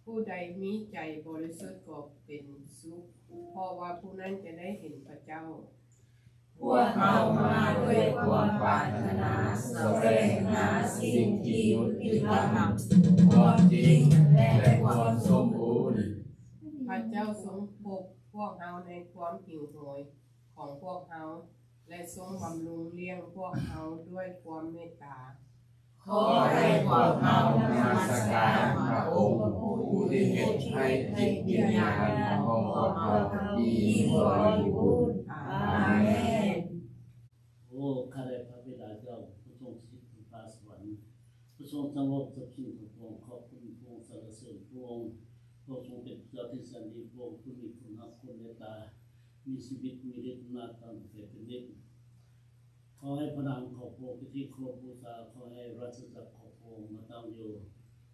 ຜູ້ໃດມີໃຈບໍລິສຸດກໍເປັນສຸກ, ເພາະວ່າຜູ້ນັ້ນຈະໄດ້ເຫັນພະເຈົ້າ. ພວກເຮົາມາດ້ວຍຄວາມປາດຖະໜາສະແຫວງຫາສິ່ງທີ່ຍຸຕິທຳ, ຄວາມຈິງ ແລະ ຄວາມສົມບູນ. ພະເຈົ້າຊົງພົບພວກເຮົາໃນຄວາມຫິວໂຫຍຂອງພວກເຮົາ ແລະ ຊົງບຳລຸງລ້ຽງພວກເຮົາດ້ວຍຄວາມເມດຕາ. ຂໍໃຫ້ພວກເຮົານະມັດສະການພະອົງ ຜູ້ທີ່ເຮັດໃຫ້ຈິດວິນຍານຂອງພວກເຮົາມີບໍລິບູນ. ອາເມນ. ໂອ້ ຂ້າແດ່ພະບິດາເຈົ້າ ຜູ້ຊົງສະຖິດຢູ່ຟ້າສະຫວັນ, ຜູ້ຊົງສັງໂລກຊັບສິນຂອງພະອົງ, ຂອບຄຸນພະອົງ, ສັນລະເສີນພະອົງ. ພະອົງຊົງເປັນພະເຈົ້າທີ່ແສນດີ, ພະອົງຜູ້ມີຄຸນຮັກ, ຄຸນເມດຕາ, ມີຊີວິດ, ມີລິດອຳນາດຕັ້ງແຕ່ເປັນນິດ. ຂໍໃຫ້ພະນາມຂອງພະອົງເປັນທີ່ເຄົາລົບບູຊາ, ຂໍໃຫ້ລາຊະຈັກຂອງພະອົງມາຕັ້ງຢູ່,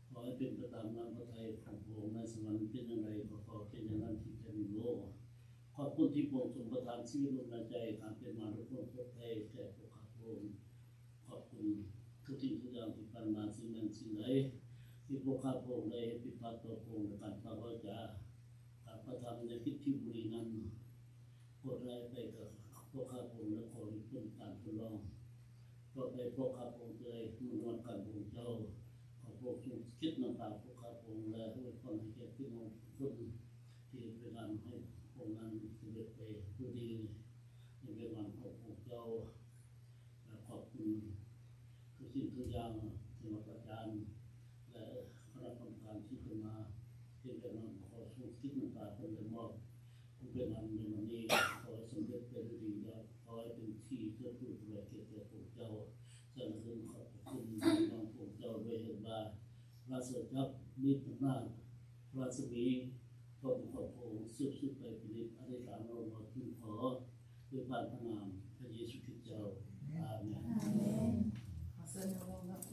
ຂໍໃຫ້ເປັນໄປຕາມນ້ຳພະໄທຂອງພະອົງໃນສະຫວັນເປັນຢ່າງໃດ ກໍຂໍເປັນຢ່າງນັ້ນທີ່ແຜ່ນດິນໂລກ. ຂ ຂອບຄຸນທີ່ພະອົງຊົງປະທານຊີວິດລົມຫາຍໃຈ ການເປັນມາ ແລະ ຄວາມປອດໄພແກ່ພວກຂ້າພະອົງ. ຂອບຄຸນທຸກສິ່ງທຸກຢ່າງທີ່ຜ່ານມາ, ສິ່ງນັ້ນສິ່ງໃດທີ່ພວກຂ້າພະອົງໄດ້ເຮັດຜິດພາດຕໍ່ພະອົງ ໃນການປາກວາຈາ, ການກະທຳ ແລະ ກິດທີ່ບໍ່ດີນັ້ນ ໂປດໃຫ້ອະໄພກັບພວກຂ້າພະອົງ ແລະ ຂໍໃຫ້ພົ້ນການທົດລອງ. ຕໍ່ໄປພວກຂ້າພະອົງຈະໄດ້ມານມັດການຂອງເຈົ້າ. ຂໍພະອົງຊົງຄິດນຳພາພວກຂ້າພະອົງ ແລະ ອວຍພອນໃຫ້ແກ່ພີ່ນ້ອງທຸກຄົນ ທີ່ເຮັດວຽກງານໃຫ້ພະອົງນັ້ນສຳເລັດໄປດ້ວຍດີ ໃນວຽກງານຂອງພະອົງເຈົ້າ. ແລະ ຂອບຄຸນທຸກສິ່ງທຸກຢ່າງ ສຳລັບອາຈານ ແລະ ຄະນະກຳມະການທີ່ເພິ່ນມາເຮັດວຽກງານ. ຂໍຊົງຄິດນຳພາເພິ່ນ ແລະ ມອບ ຜູ້ເປັນອັນໃນວັນນີ້ ຂໍໃຫ້ສຳເລັດໄປດ້ວຍດີ ແລະ ຂໍໃຫ້ເປັນທີ່ເກີດຜົນກຳໄລແກ່ພວກເຈົ້າ. ສະໜັບສະໜູນຂອບພະຄຸນນຳພວກເຈົ້າ ດ້ວຍເຫດວ່າ ພະລາຊະອານາຈັກ ມີອຳນາດ ພະລາຊະມີ ຂອງພະອົງສືບໆໄປເປັນນິດ. ອະທິຖານອ້ອນວອນທູນຂໍ ດ້ວຍຜ່ານພະນາມພະເຢຊູຄຣິດເຈົ້າ. ອາເມນ. ອາເມນ. ຂໍເຊີນຍາດໂຍມເນາະ.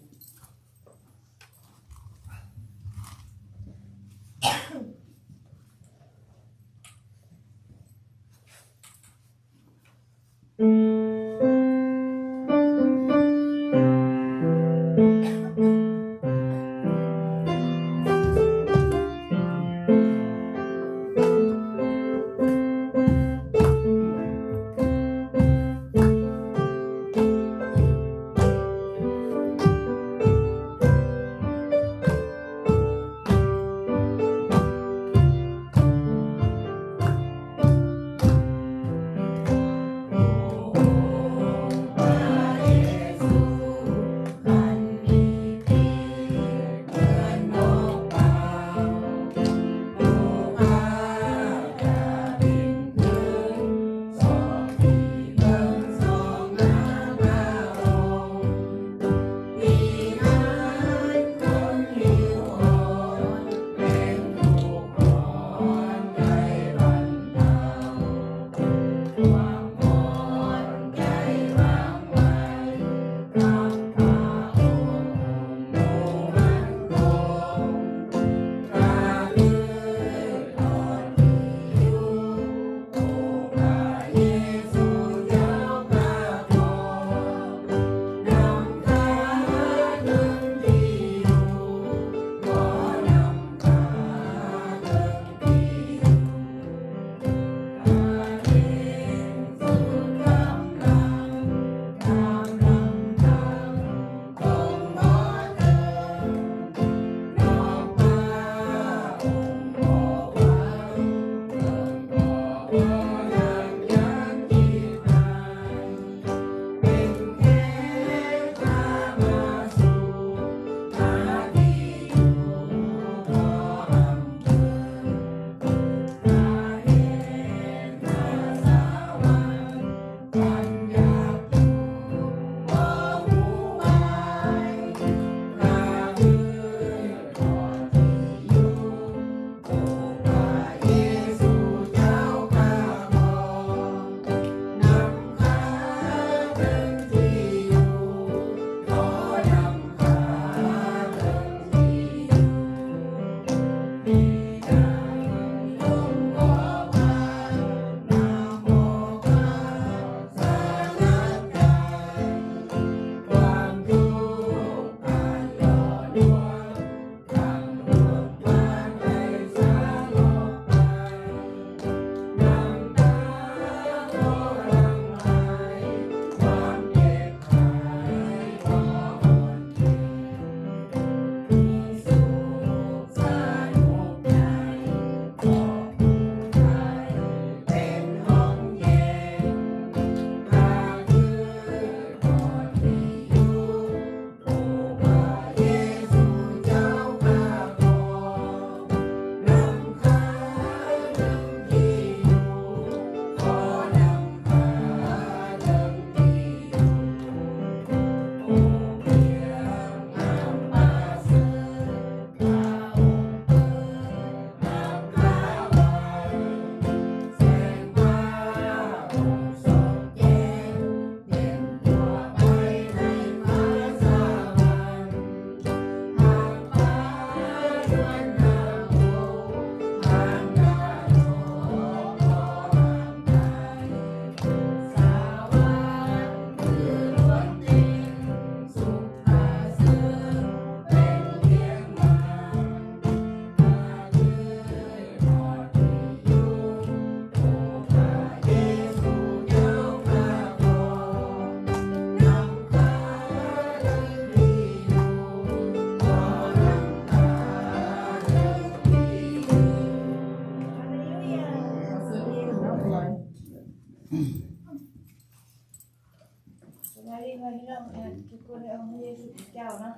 ສະບາຍດີພີ່ນ້ອງທຸກຄົນໃນອົງພະເຢຊູຄຣິສຕເຈົ້າເນາະ.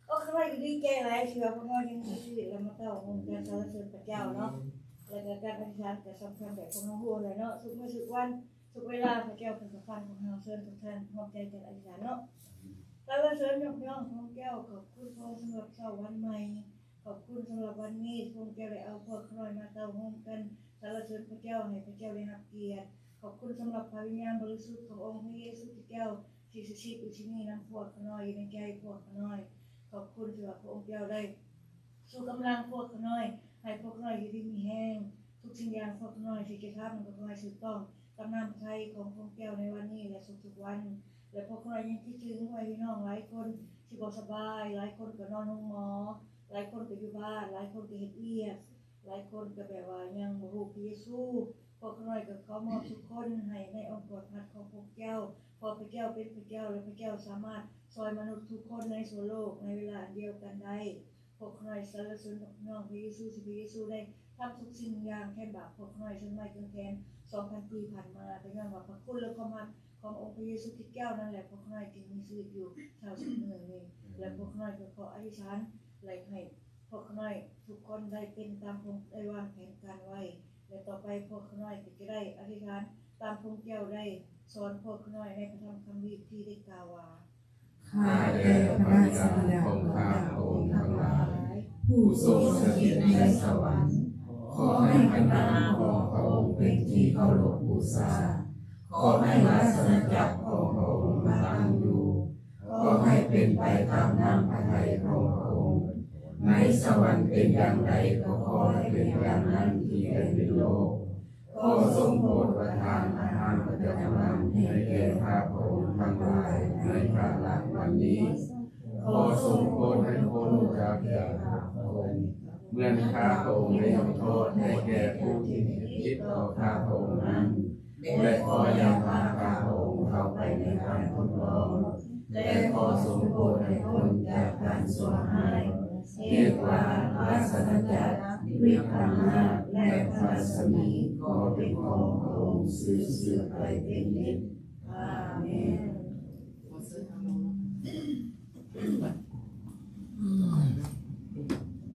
ໂອ້ ຂ້ານ້ອຍກໍດີໃຈຫຼາຍທີ່ວ່າພວກເຮົາຍັງມີຊີວິດ ແລະ ມາເຕົ້າໂຮມກັນສັນລະເສີນພະເຈົ້າເນາະ. ແລະກໍການອະທິຖານກໍສຳຄັນແບບພວກເຮົາຮູ້ແຫຼະເນາະ, ທຸກມື້ທຸກວັນ ທຸກເວລາພະເຈົ້າເພິ່ນກໍຟັງພວກເຮົາ. ເຊີນທຸກທ່ານຮ່ວມໃຈກັນອະທິຖານເນາະ. ສັນລະເສີນຍົກຍ້ອງພະອົງເຈົ້າ, ຂອບຄຸນພະອົງສຳລັບເຊົ້າວັນໃໝ່. ຂອບຄຸນສຳລັບວັນນີ້ ພະອົງເຈົ້າໄດ້ເອົາພວກຂ້ານ້ອຍມາເຕົ້າໂຮມກັນສັນລະເສີນພະເຈົ້າ ໃຫ້ພະເຈົ້າໄດ້ຮັບກຽດ. ຂອບຄຸນສຳລັບພະວິນຍານບໍລິສຸດຂອງອົງພະເຢຊູຄຣິສຕເຈົ້າ ທີ່ສະຖິດຢູ່ທີ່ນີ້ນຳພວກຂ້ານ້ອຍ, ຢູ່ໃນໃຈພວກຂ້ານ້ອຍ. ຂອບຄຸນທີ່ວ່າພະອົງເຈົ້າໄດ້ ຊູກຳລັງພວກຂ້ານ້ອຍ ໃຫ້ພວກຂ້ານ້ອຍຢູ່ດີມີແຮງ. ທຸກສິ່ງຢ່າງພວກຂ້ານ້ອຍທີ່ຈະທຳ ກໍຂໍໃຫ້ຖືກຕ້ອງກັບນ້ຳພະໄທຂອງພະອົງເຈົ້າໃນວັນນີ້ ແລະ ທຸກໆວັນ. ແລະ ພວກຂ້ານ້ອຍຍັງຄິດເຖິງພໍ່ແມ່ພີ່ນ້ອງຫຼາຍຄົນທີ່ບໍ່ສະບາຍ, ຫຼາຍຄົນກໍນອນໂຮງໝໍ, ຫຼາຍຄົນກໍຢູ່ບ້ານ, ຫຼາຍຄົນກໍເຮັດວຽກ, ຫຼາຍຄົນກໍແບບວ່າຍັງບໍ່ຮູ້ພະເຢຊູ. ພວກຂ້ານ້ອຍກໍຂໍມອບທຸກຄົນໃຫ້ໃນອ້ອມກອດຮັກຂອງພະເຈົ້າ, ເພາະພະເຈົ້າເປັນພະເຈົ້າ ແລະ ພະເຈົ້າສາມາດຊ່ອຍມະນຸດທຸກຄົນໃນທົ່ວໂລກໃນເວລາອັນດຽວກັນໄດ້. ພວກຂ້ານ້ອຍສັນລະເສີນພະນ້ອງພະເຢຊູ ທີ່ພະເຢຊູໄດ້ທຳທຸກສິ່ງຢ່າງແທນບາບພວກຂ້ານ້ອຍ ສ່ວນໄມ້ກາງແຂນສອງພັນປີຜ່ານມາ. ກໍຍ້ອນວ່າພະຄຸນ ແລະ ຄວາມຮັກຂອງອົງພະເຢຊູຄຣິສຕເຈົ້ານັ້ນແຫຼະ ພວກຂ້ານ້ອຍຈຶ່ງມີຊີວິດຢູ່ເທົ່າທຸກມື້ນີ້. ແລະ ພວກຂ້ານ້ອຍກໍຂໍອະທິຖານ ແລະ ໃຫ້ພວກຂ້ານ້ອຍທຸກຄົນໄດ້ເປັນຕາມພະອົງໄດ້ວາງແຜນການໄວ້. ແລະ ຕໍ່ໄປພວກຂ້ານ້ອຍກໍຈະໄດ້ອະທິຖານຕາມພະອົງເຈົ້າໄດ້ສອນພວກຂ້ານ້ອຍໃນພະທຳຄຳພີທີ່ໄດ້ກ່າວວ່າ ຂ້າແດ່ພະລາຊະບິດາຂອງຂ້າພະອົງທັງຫຼາຍ ຜູ້ຊົງສະຖິດໃນສະຫວັນ, ຂໍໃຫ້ບັນດາຂອງພະອົງເປັນທີ່ເຄົາລົບບູຊາ, ຂໍໃຫ້ລາຊະອານາຈັກຂອງພະອົງຕັ້ງຢູ່, ຂໍໃຫ້ເປັນໄປຕາມນ້ຳພະໄທຂອງພະອົງ, ໃນສະຫວັນເປັນຢ່າງໃດ ກໍຂໍໃຫ້ເປັນຢ່າງນັ້ນທີ່ແຜ່ນດິນໂລກ. ຂໍຊົງໂປດປະທານອາຫານປະຈຳວັນໃຫ້ແກ່ຂ້າພະອົງທັງຫຼາຍໃນກາລະວັນນີ້. ຂໍຊົງໂປດໃຫ້ພົ້ນຈາກແກ່ຂ້າພະອົງ, ເໝືອນຂ້າພະອົງໄດ້ຍົກໂທດໃຫ້ແກ່ຜູ້ທີ່ເຮັດຜິດຕໍ່ຂ້າພະອົງນັ້ນ, ແລະ ຂໍຢ່າພາຂ້າພະອົງເຂົ້າໄປໃນການທົດລອງ, ແຕ່ຂໍຊົງໂປດໃຫ້ພົ້ນຈາກການຊົ່ວຮ້າຍ. ເຫດວ່າລາຊະອານາຈັກ, ວິທາອຳນາດ ແລະ ພະລັດສະໝີ ກໍເປັນຂອງພະອົງສືບໆໄປເປັນນິດ. ອາເມນ.